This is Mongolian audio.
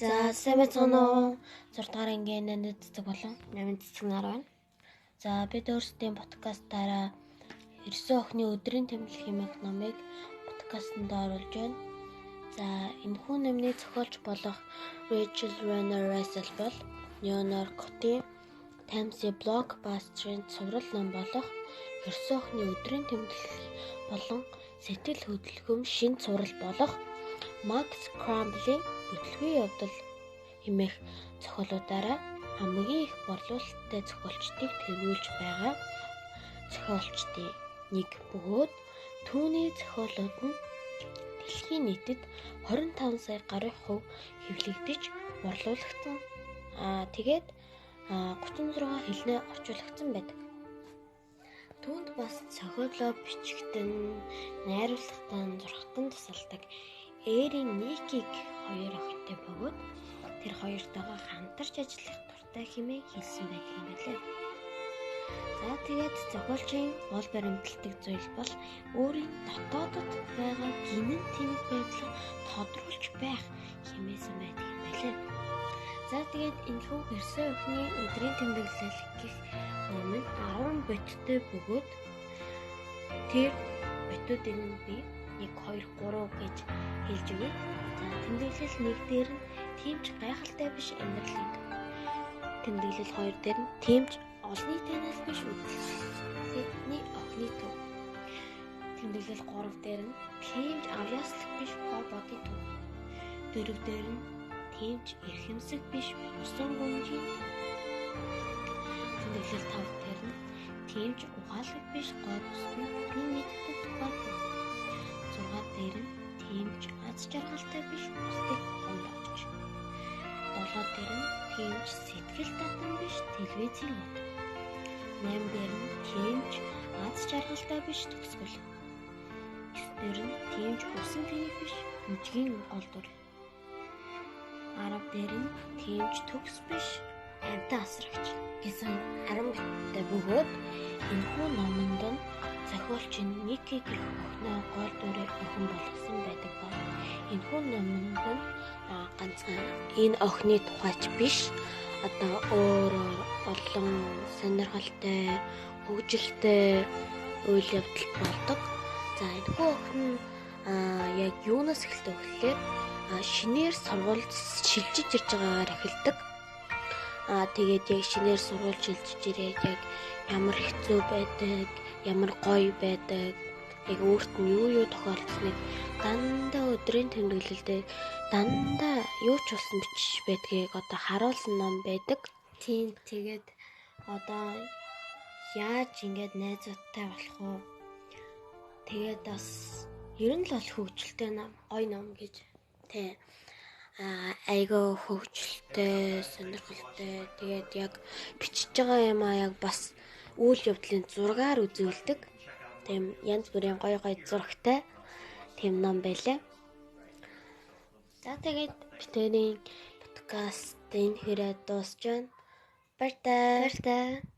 За, сайн байцгаана уу? 6 дугаар ангийн нандин цэцэг болон 8 цэцэг нар байна. За, бид өөрсдийн подкастаараа 9 охины өдрийн тэмдэглэл хэмээх номыг подкастэнд оруулж байна. За, энэхүү номны зохиолч болох Rachel Renner Russell бол Нью-Йорк хотын Times-ийн блокбастерын цуврал ном болох 9 охины өдрийн тэмдэглэл болон сэтгэл хөдлөм шинэ цуврал болох Max Crumbly-ийн Бүтлгүй явдал хэмээх зохиолуудаараа хамгийн их борлуулалттай зохиолчдыг тэргүүлж байгаа зохиолчдын нэг бөгөөд түүний зохиолууд нь дэлхийн нийтэд 25 сая гаруй хувь хэвлэгдэж борлуулагдсан. Тэгээд 36 хэлнээр орчуулагдсан байдаг. Түүнд бас зохиолоо бичгтэн, найруулгатан, зурагтан тусалдаг Эрин Никиг хоёр охинтой бөгөөд тэр хоёртойгоо хамтарч ажиллах дуртай хэмээн хэлсэн байдаг юм билээ. За, тэгээд зохиолчийн гол баримталдаг зүйл бол өөрийн дотоодод байгаа гинэн тэнэг байдлыг тодруулж байх хэмээсэн байдаг юм билээ. За, тэгээд энэхүү 9 охины өдрийн тэмдэглэл гэх ном нь 10 бодиттой бөгөөд тэр бодитуудыг нь би 1 2 3 гэж хэлж өгье. За, тэмдэглэл 1 дээр нь тийм ч гайхалтай биш амьдралын төв. Тэмдэглэл 2 дээр нь тийм ч олонний танил биш үзлэний охины төв. Тэмдэглэл 3 дээр нь тийм ч авьяаслаг биш гоо бодын төв. 4 дээр нь тийм ч эрхэмсэг биш усан гүнжийн төв. Тэмдэглэл 5 дээр нь тийм ч ухаалаг биш гоо бусд нь бүхний мэддэг тухай төв. 6 дээр нь тийм ч аз жаргалтай биш бусдыг гомдоогч. 7 дээр нь тийм ч сэтгэл татан биш телевизийн од. 8 дээр нь тийм ч аз жаргалтай биш төгсгөл. 9 дээр нь тийм ч усан тэнэг биш бүжгийн гол дүр. 10 дээр нь тийм ч төгс биш амьтан асрагч гэсэн 10 биттэй бөгөөд энэхүү номонд нь зохиолч нь Ники гэх охиноо гол дүрээр охин болгосон байдаг ба энэхүү номонд нь ганцхан энэ охины тухайч биш, одоо өөр олон сонирхолтой, хөгжилтэй үйл явдал болдог. За, энэхүү охин нь яг юунаас эхэлдэг вэ гэхээр шинээр сургуульд шилжиж ирж байгаагаар эхэлдэг. Тэгээд яг шинээр сургууль шилжиж ирээд яг ямар хэцүү байдаг, ямар гоё байдаг, яг өөрт нь юу юу тохиолдсныг дандаа өдрийн тэмдэглэлдээ дандаа юу ч болсон бичиж байдгийг одоо харуулсан ном байдаг. Тийм, тэгээд одоо яаж ингээд найзуудтай болох вэ? Тэгээд бас ер нь л бол хөгжилтэй ном, гоё ном гэж тий. Айгүй хөгжилтэй, сонирхолтой. Тэгээд яг бичиж байгаа юм яг бас үйл явдлын зургаар үзүүлдэг. Тийм янз бүрийн гоё гоё зурагтай тийм ном байлаа. За, тэгээд бидний подкаст энэ хэрэг дуусч байна. Баяртай. Баяртай.